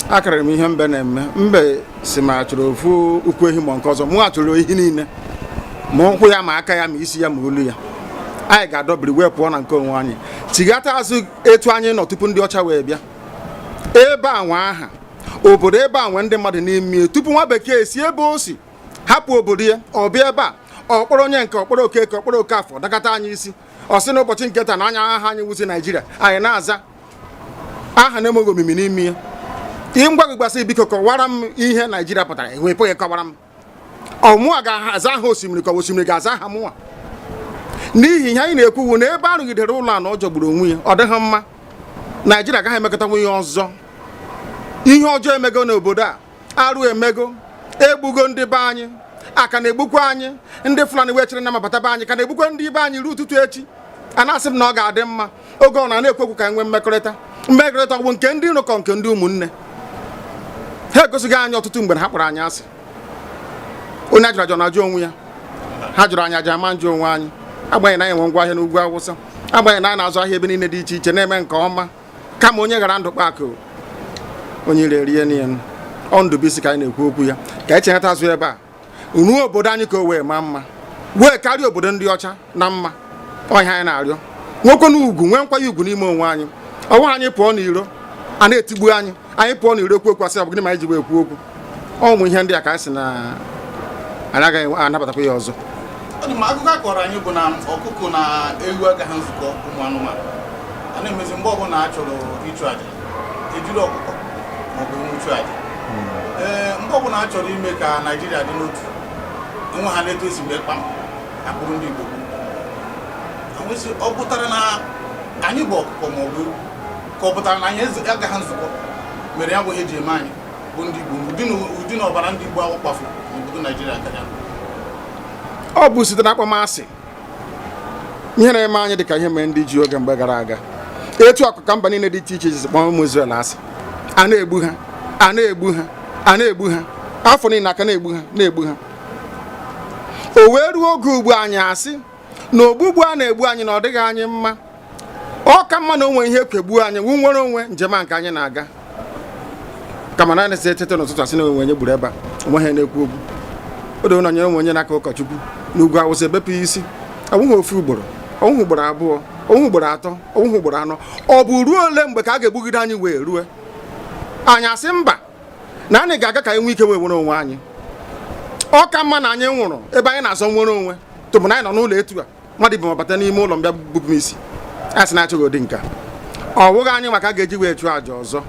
Akarịrị m ihe mbe na-eme. Mbe si ma chụrụ ofu ụkwụ ehi ma nke ọzọ, mụ achụrụ ehi niile, ma ụkwụ ya, ma aka ya, ma isi ya, ma olu ya. Anyị ga-adọbiri wee pụọ na nke onwe anyị, chighata azụ etu anyị nọ tupu ndị ọcha wee bịa ebe a. Nwe aha obodo ebe a, nwee ndị mmadụ n'ime tupu nwa bekee si ebe o si hapụ obodo ya, ọ bịa ebe a, ọ kpọrọ onye nke ọkpọrọ Okeke, ọkpọrọ Okafọ, dakọta anyị isi. Ọ sị n'ụbọchị nke taa na anya aha anyị wụzi Naijiria. Anyị na-aza aha na-enweghị omimi n'ime ya. Ihe ngwa gị gbasị, biko kọwara m ihe Naijiria pụtara. Ewepụghị kọwara m. Ọ mụa ga-aza aha osimiri, ka osimiri ga-aza aha mụnwa? N'ihi ihe anyị na-ekwu wu na ebe a rụgidere ụlọ a na ọ jọgburu onwe ya, ọ dịghị mma. Naijiria agaghị emekọtanwu ihe ọzọ. Ihe ọjọọ emego n'obodo a, arụ emego, egbugo ndị be anyị, aka na-egbukwa anyị. Ndị Fulani wee chere na mabata be anyị, ka na-egbukwa ndị be anyị ruo ụtụtụ echi. A na-asị m na ọ ga-adị mma oge ọ na na-ekwu okwu ka enwee mmekọrịta. Mmekọrịta ọ bụ nke ndị nrụkọ, nke ndị ụmụnne ha egosighị anyị ọtụtụ mgbe na ha kpọrọ anyị asị. Onye ajụrụ ajụ na-ajụ onwe ya. Ha jụrụ anyị aja ama njụ onwe anyị. Agbanyeghị na anyị nwe ngwa ahịa n'ugwu Awụsa, agbanyeghị na a na-azụ ahịa ebe niile dị iche iche, na-eme nke ọma, kama onye ghara ndụ kpa akụ, onye ire rie n'ihe. Ọ Ndụbụisi ka anyị na-ekwu okwu ya, ka anyị cheghata azụ ebe a, ruo obodo anyị ka o wee maa mma, wee karịa obodo ndị ọcha na mma. Ọhịa anyị na-arịọ, nwekwana ugwu, nwee nkwanye ugwu n'ime onwe anyị. Ọnwa anyị pụọ n'iro, a na-etigbu anyị. Anyị pụọ n'iro ekwu okwu, asị ọ bụ gịnị ma anyị ji wee ekwu okwu? Ọ ụmụ ihe ndị a ka anyị sị na anyị agaghị anabatakwa ya ọzọ. Ọ dị ma akụkọ a kọrọ anyị bụ na ọkụkọ na ewu agaghị nzukọ ụmụ anụmanụ. A na-emezi mgbe ọbụla a chọrọ ịchụ àjà, ejiri ọkụkọ maọbụ ewu chụọ àjà. Ee, mgbe ọbụla a chọrọ ime ka Naijiria dị n'otu, enwe ha na-etu esi mgbe kpam akpụrụ ndị Igbo nwesị. Ọ pụtara na anyị bụ ọkụkọ maọbụ ewu, ka ọ pụtara na anyị agaghị nzukọ mere ya bụ ihe eji eme anyị bụ ndị Igbo, ụdị na ọbara ndị Igbo ahụ kpafu n'obodo Naijiria karịa? Ọ bụ site na akpọmasị. Ihe na-eme anyị dịka ihe mere ndị ji oge mgbe gara aga. Etu akụ ka mba niile dị iche iche ji kpọọ ụmụ Izrel asị, a na-egbu ha, a na-egbu ha, a na-egbu ha afọ niile, aka na-egbu ha, na-egbu ha. O wee ruo oge ugbu anyị asị na ogbugbu a na-egbu anyị na ọ dịghị anyị mma. Ọ ka mma na o nwere ihe ekwegbuo anyị wu nwere onwe njem a nke anyị na-aga, kama na anyị na-esi etete n'ụtụtụ asị na onwe onye gburu ebe a, onwe ha na-ekwu okwu. O doo na nyere onwe onye n'aka ụkọchukwu n'ugwu Awụsa ebepụ ya isi. Ọ bụghị ofu ugboro, ọ bụghị ugboro abụọ, ọ bụghị ugboro atọ, ọ bụghị ugboro anọ. Ọ bụ ruo ole mgbe ka a ga-egbugide anyị wee rue anyị asị mba, na anyị ga-aga ka anyị nwee ike wee nwere onwe anyị? Ọ ka mma na anyị nwụrụ ebe anyị na-azọ nwere onwe, tụbụ na anyị nọ n'ụlọ etu a, mmadụ ibe ma bata n'ime ụlọ m bịa bupụ m isi. A sị na achọghị ụdị nka. Ọ bụghị anyị maka a ga-eji wee chụọ àjà ọzọ.